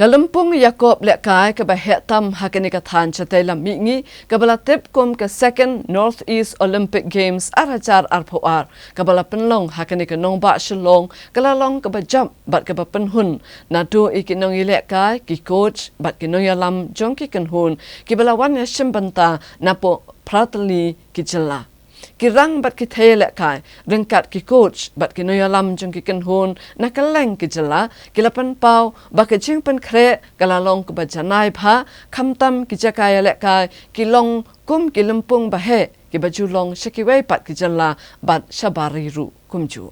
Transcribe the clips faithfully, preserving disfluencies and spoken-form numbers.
Ka lympung ïakob lehkai kaba heh tam ha kane ka thaiñ shatei lam mihngi, kaba la tip kum ka Second North East Olympic Games ar hajar arphew ar, kaba la pynlong ha kane ka nongbah Shillong, ka la long kaba jop bad kaba pynhun naduh ïa ki nongïalehkai, ki coach bad ki nongïalam jong ki kynhun, kiba la wan ïashim bynta napoh phra tylli ki jylla. Ki rang bad ki thei lehkai ryngkat ki coach bad ki nongïalam jong ki kynhun na kylleng ki jylla, ki la pynpaw ba ka jingpynkhreh ka la long kaba janai bha, khamtam ki jaka ïalehkai ki long kum ki lympung ba heh kiba ju long sha kiwei pat ki jylla bad shabar ri ruh kumjuh.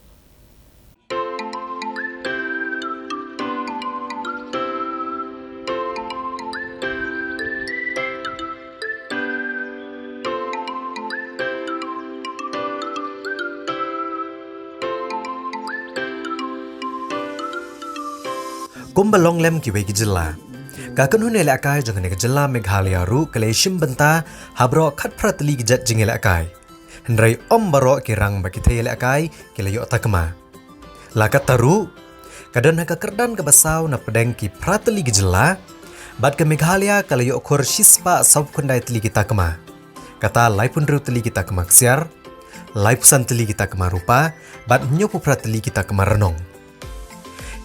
Kumba long lem kiwei ki jylla, ka kynhun ïalehkai jong kane ka jylla Meghalaya ruh ka la ïashim bynta ha baroh khatphra tylli ki jait jingïalehkai. Hynrei ym baroh ki rang bad ki thei ïalehkai ki la ïoh takma. La katta ruh, ka don ha ka kyrdan kaba saw na pdeng ki phra tylli ki jylla, bad ka Meghalaya ka la ïoh khur shispah sawphew khyndai tylli ki takma. Kata laiphew hynriew tylli ki takma ksiar, laiphew san tylli ki takma rupa, bad hynñiewphew phra tylli ki takma rnong.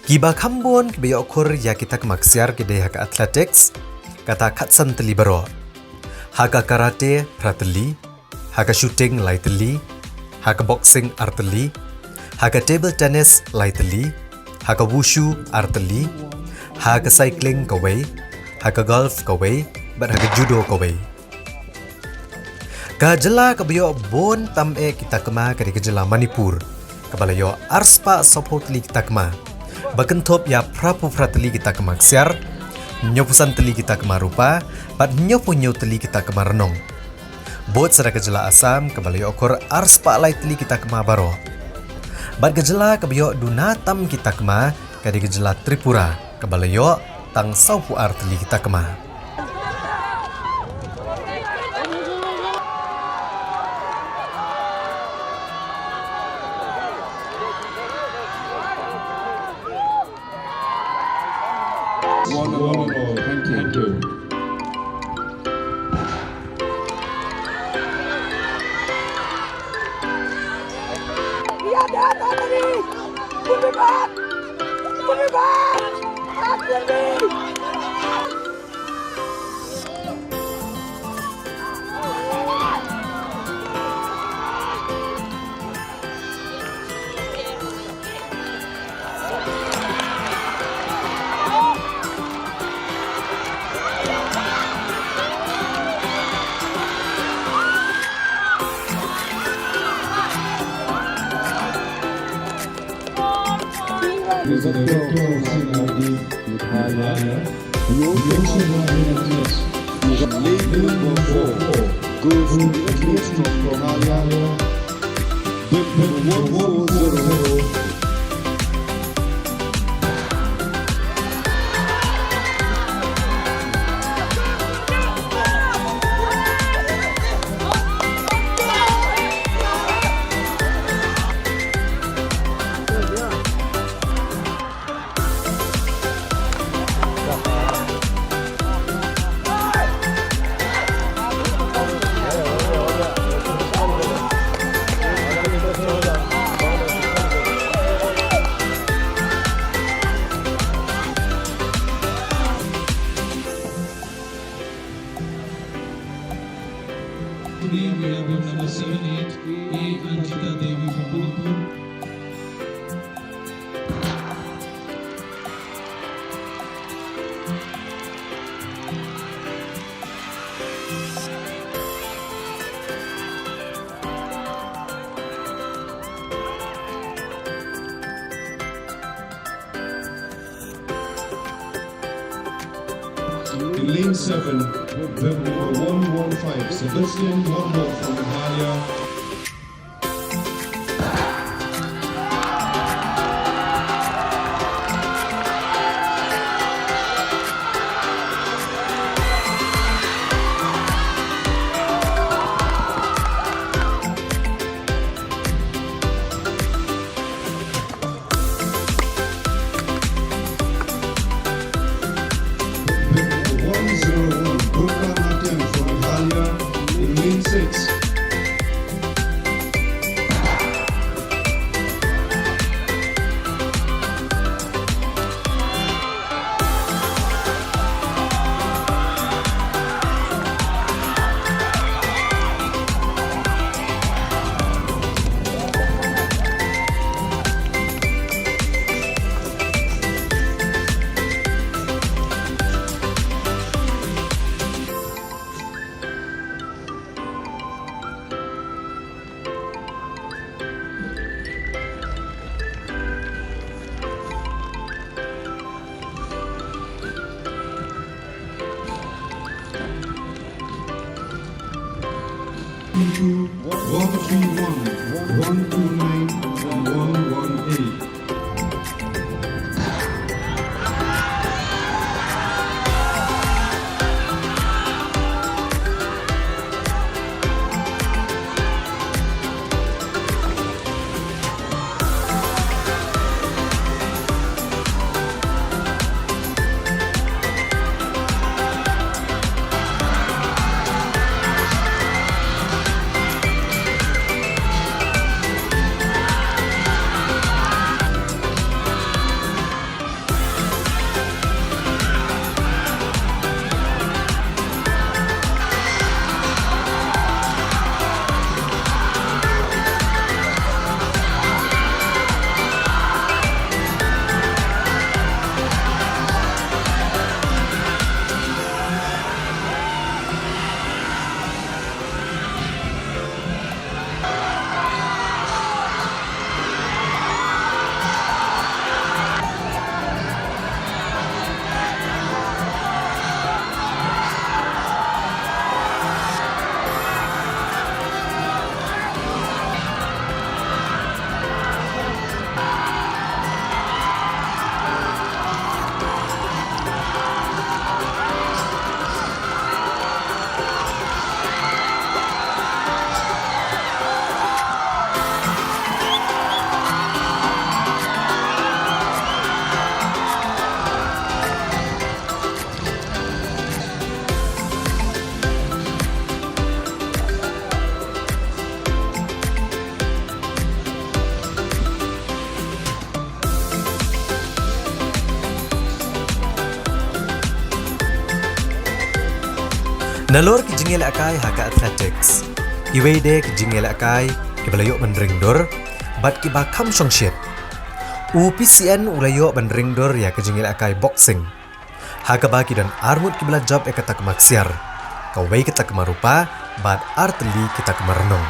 Kiba kham bun kiba ïoh khur ïa ki takma ksiar ki dei ha ka athletics, kata khatsan tylli baroh. Ha ka karate phra tylli, ha ka shooting lai tylli, ha ka boxing ar tylli, ha ka table tennis lai tylli, ha ka wushu ar tylli, ha ka cycling kawei, ha ka golf kawei, bad ha ka judo kawei. Ka jylla kaba ïoh bun tam eh ki takma ka dei ka jylla Manipur, kaba la ïoh arspah sawphew tylli ki takma, ba kynthup ïa phraphew phra tylli ki takma ksiar, hynñiewphew san tylli ki takma rupa, bad hynñiewphew hynñiew tylli ki takma rnong. Bud sa da ka jylla Assam kaba la ïoh khur arspah lai tylli ki takma baroh. Bad ka jylla kaba ïoh duna tam ki takma ka dei ka jylla Tripura, kaba la ïoh tang sawphew ar tylli ki takma. One and all. Thank you. Thank you. Is the doctor of Sinai Medhalaya. Lady number four goes to the athlete from Meghalaya, Dimpin one four zero. Today we have number seven eight, A Anjita Devi from Manipur. In lane seven, bib number one one five, Sebastian Wambok from Meghalaya. One two one three one, one two nine, one one eight. Nalor ki jingïalehkai ha ka athletics, kiwei de ki jingïalehkai kiba la ïoh ban ring dur bad kiba kham shongshit. U P C N u la ïoh ban ring dur ïa ka jingïalehkai boxing, ha kaba ki don arngut kiba la jop ïa ka takma ksiar, kawei ka takma rupa bad artylli ki takma rnong.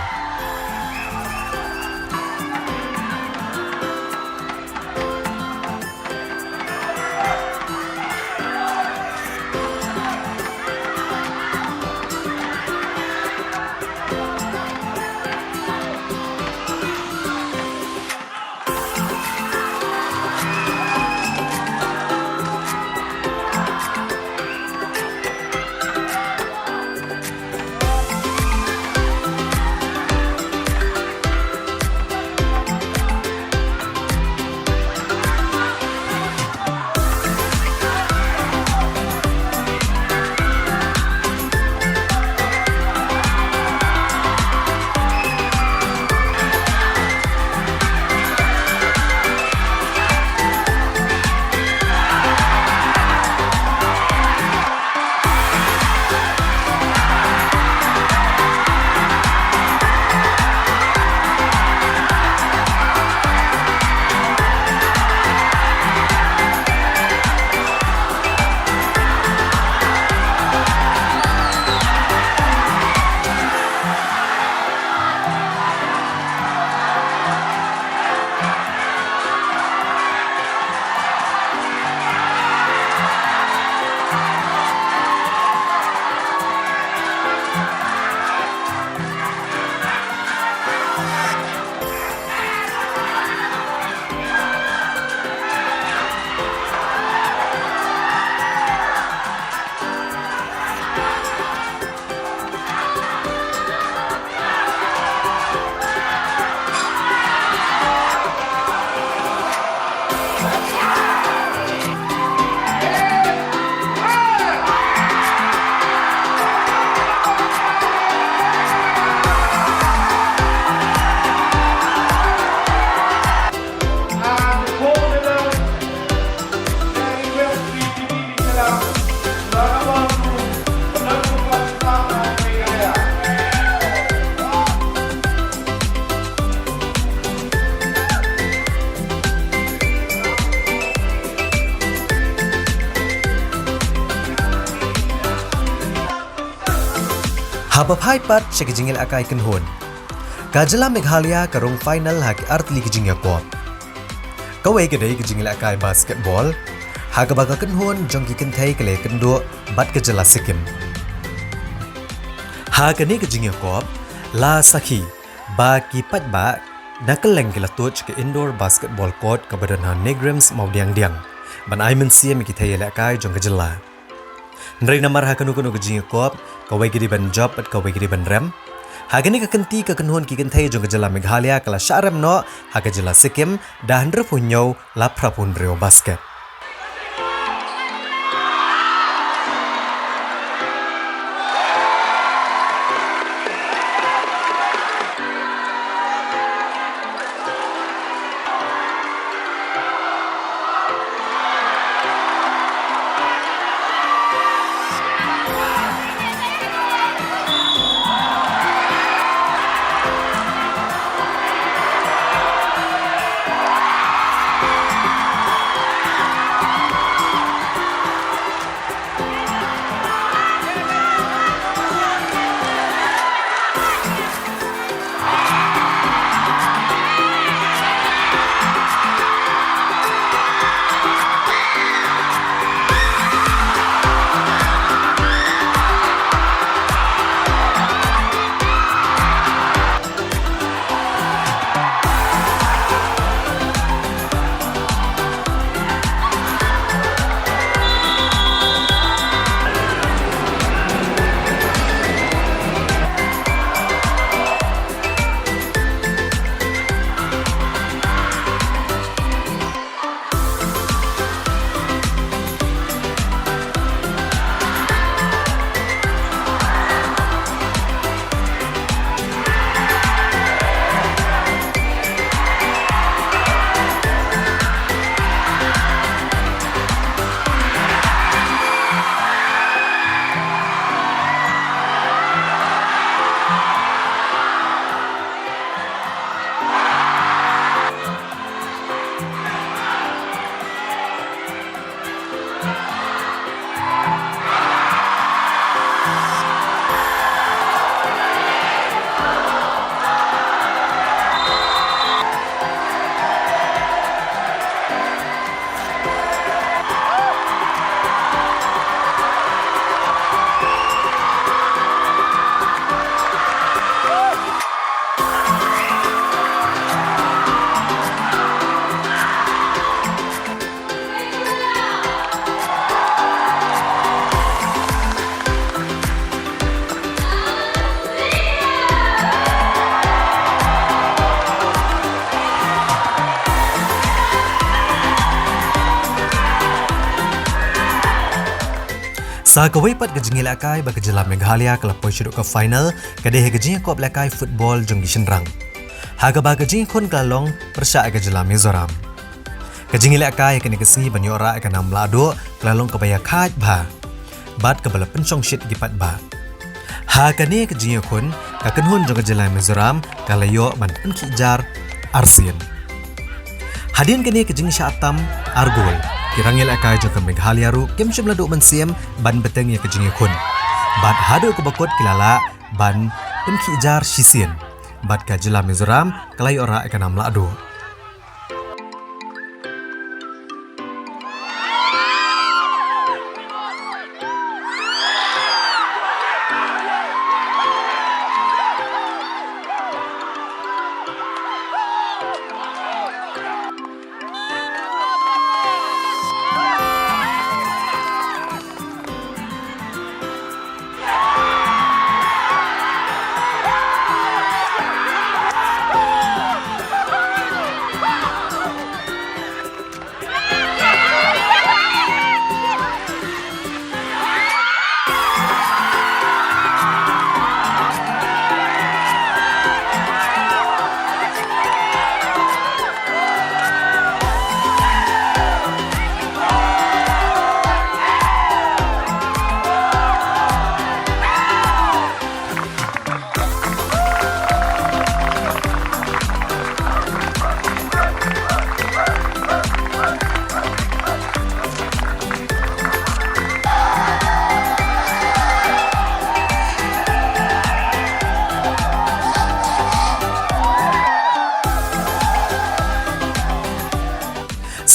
Haba phai pat sha ki jingïalehkai kynhun, ka jylla Meghalaya ka rung final ha ki artylli ki jingïakob. Kawei ka dei ka jingïalehkai basketball, ha kaba ka kynhun jong ki kynthei ka la ïakynduh bad ka jylla Sikkim. Ha kane ka jingïakob, La sakhi ba ki paidbah na kylleng ki la tuid sha ka indoor basketball court kaba don ha NEIGRIHMS Mawdiangdiang ban ai mynsiem ïa ki thei ïalehkai jong ka jylla. Hynrei namar ha kano kano ka jingïakop, kawei ka dei ban jop bad kawei ka dei ban rem. Ha kane ka kynti ka kynhun ki kynthei jong ka jylla Meghalaya ka la shah rem noh ha ka jylla Sikkim da hynriewphew hynñiew la phraphew hynriew basket. Sa kawei pat ka jingïalehkai ba ka jylla Meghalaya ka la poi shaduh ka final, ka dei ha ka jingïakop lehkai football jong ki shynrang, ha kaba ka jingïakhun ka la long pyrshah ïa ka jylla Mizoram. Ka jingïalehkai ha kane ka sngi ban ïoh rah ïa ka nam lahduh ka la long kaba ïakhaid bha bad kaba la pynshongshit ïa ki paidbah. Ha kane ka jingïakhun, ka kynhun jong ka jylla Mizoram ka la ïoh ban pynkhih jar arsien. Hadien kane ka jingshah tam ar gol, ki rangïalehkai jong ka Meghalaya ruh kim shym la duh mynsiem ban bteng ïa ka jingïakhun, bad haduh kaba kut ki la lah ban pynkhih jar shisien, bad ka jylla Mizoram ka la ïoh rah ïa ka nam lahduh.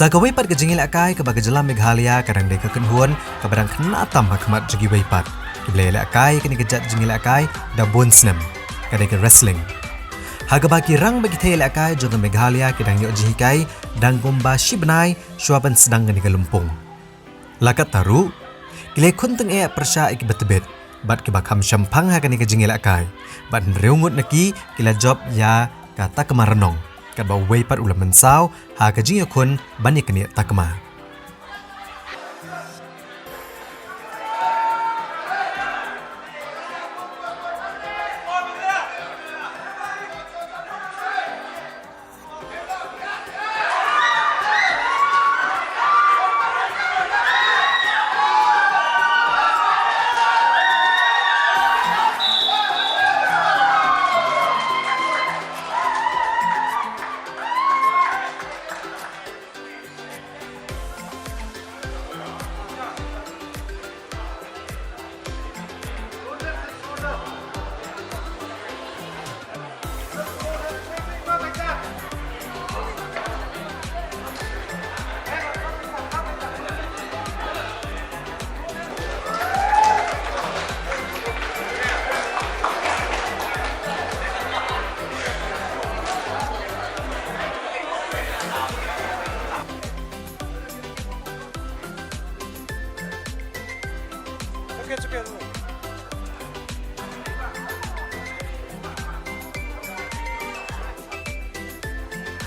Sa kawei pat ka jingïalehkai kaba ka jylla Meghalaya ka dang dei ka kynhun kaba dang khynnah tam ha khmat jong kiwei pat kiba la ïalehkai kane ka jait jingïalehkai da bun snem. ka dei ka wrestling. Ha kaba ki rang bad ki thei ïalehkai jong ka Meghalaya ki dang ïoh jinghikai dang kumba shi bnai shwa ban sdang kane ka lympung. La katta ruh, ki leh khun tyngeh pyrshah ïa kiba tbit bad kiba kham shemphang ha kane ka jingïalehkai, bad hynriew ngut na ki ki la jop ïa ka takma rnong, katba uwei pat u la mynsaw ha ka jingïakhun ban ïa kane takma.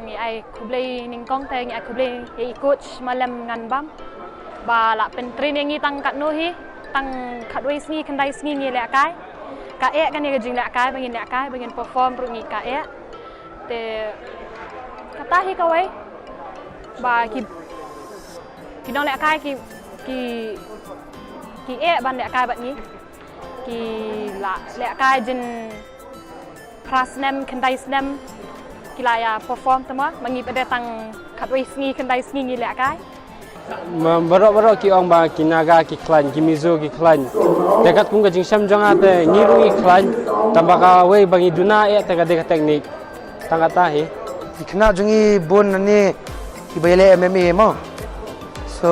Ngi ai khublei nyngkong te ngi ai khublei ïa i coach Malem Nganbam ba la pyntraining ngi tang katno hi, tang khatwei sngi khyndai sngi ngi lehkai. Ka eh kane ka jinglehkai ba ngin lehkai ba ngin perform ruh ngi ka eh. Te kata hi kawei ba ki ki nonglehkai ki ki ki eh ban lehkai bad ngi. Ki la lehkai jin phra snem khyndai snem ki la ïa perform tama ma ngi pat de tang khatwei sngi khyndai sngi ngi lehkai. Ma-, baroh baroh ki ong ba ki Naga ki khlaiñ, ki Mizo ki khlaiñ. Te katkum ka jingshem jong nga te ngi ruh ngi khlaiñ, tangba kawei ba ngi duna eh te ka dei ka technique. Tang kata hi. Ki khynnah jong ngi bun hangne kiba ïaleh M M A mo. So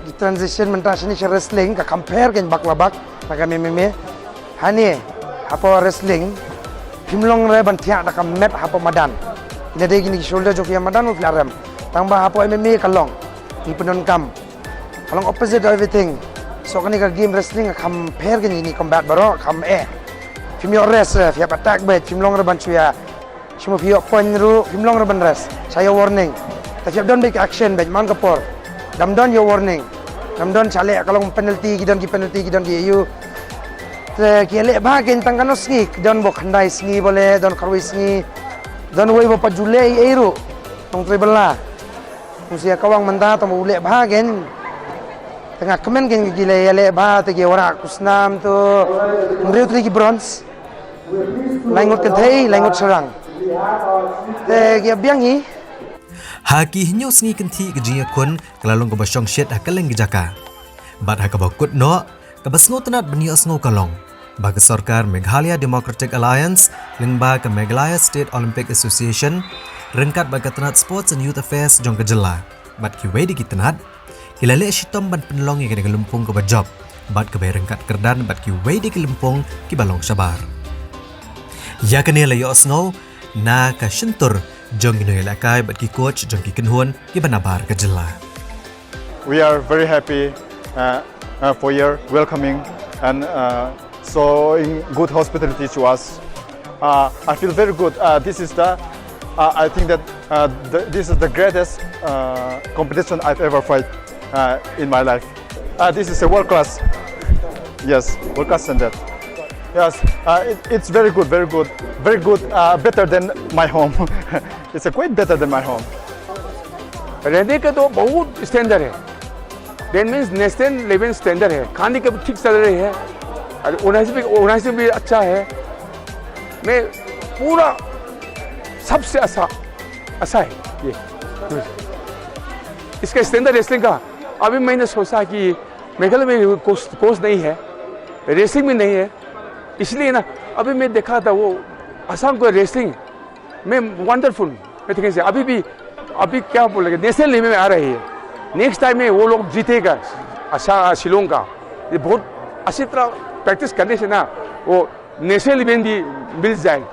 ki transition mynta shane sha wrestling ka compare kein bak la bak na ka M M A. Hangne hapoh wrestling phim long re ban thiah da ka mat hapoh madan. Ina dei kine ki shoulder jong phi ha madan mo phi la rem. Tangba hapoh M M A ka long, ngi pyndonkam. Ka long opposite of everything. So kane ka game wrestling ka kham pher kine ki combat baroh kham eh. Phim ïoh rest re, phi hap attack beit, phim long re ban shu ïa. Shu ma phi ïoh point ruh phim long re ban rest. Sa ïoh warning. Te phi hap don beit ka action beit man ka por. Dam don ïoh warning. Dam don sa leh ka long penalty, ki don ki penalty, ki don ki ïa u. Te ki leh bha kein tang katno sngi, ki don ba khyndai sngi ba leh, don khatwei sngi. Don wei ba pat ju leh ei ei ruh. Nongtrei bylla. Kumsi ïa ka wang mynta tang ba u leh bha kein. Te nga kmen kein ki leh ïa leh bha te ki wanrah khusnam to. Hynriew tylli ki bronze. Lai ngut kynthei, lai ngut shynrang. Te ki ïa biang hi. Ha ki hynñiew sngi kynthih ka jingïakhun ka la long kaba shongshit ha kylleng ki jaka. Bad ha kaba kut noh, kaba sngewtynnat ban ïohsngew ka long ba ka sorkar Meghalaya Democratic Alliance lyngba ka Meghalaya State Olympic Association ryngkat bad ka tnat Sports and Youth Affairs jong ka jylla bad kiwei de ki tnat ki la leh shitom ban pynlong ïa kane ka lympung kaba jop bad kaba ïaryngkat kyrdan bad kiwei de ki lympung kiba long shabar. Ïa kane la ïohsngew na ka shyntur jong ki nongïalehkai bad ki coach jong ki kynhun kiba nabar ka jylla. We are very happy, uh, uh, for your welcoming and, uh, showing good hospitality to us. Uh, I feel very good. Uh, this is the, uh, I think that, uh, the, this is the greatest, uh, competition I've ever fight, uh, in my life. Uh, this is a world class. Yes, world class standard. Yes, uh, it, it's very good, very good, very good. Uh, better than my home. It's a quite better than my home. रहने का तो बहुत स्टैंडर्ड है। That means नेशनल लेवल स्टैंडर्ड है। खाने का भी ठीक चल रही है। और ओर्गेनाइज भी, ओर्गेनाइज भी अच्छा है। मैं पूरा सबसे अच्छा, अच्छा है ये। इसका स्टैंडर्ड रेसलिंग का अभी मैंने सोचा कि मेघालय में कोच, कोच नहीं है, रेसलिंग भी नहीं है, इसलिए ना अभी मैं देखा था वो असम को रेसलिंग में वंडरफुल। मैं ठीक से अभी भी, अभी क्या बोलेंगे, नेशनल लेवल में आ रही है। नेक्स्ट टाइम में वो लोग जीतेगा, अच्छा शिलोंग का। ये बहुत अच्छी तरह प्रैक्टिस करने से ना वो Nese liben di bil jai.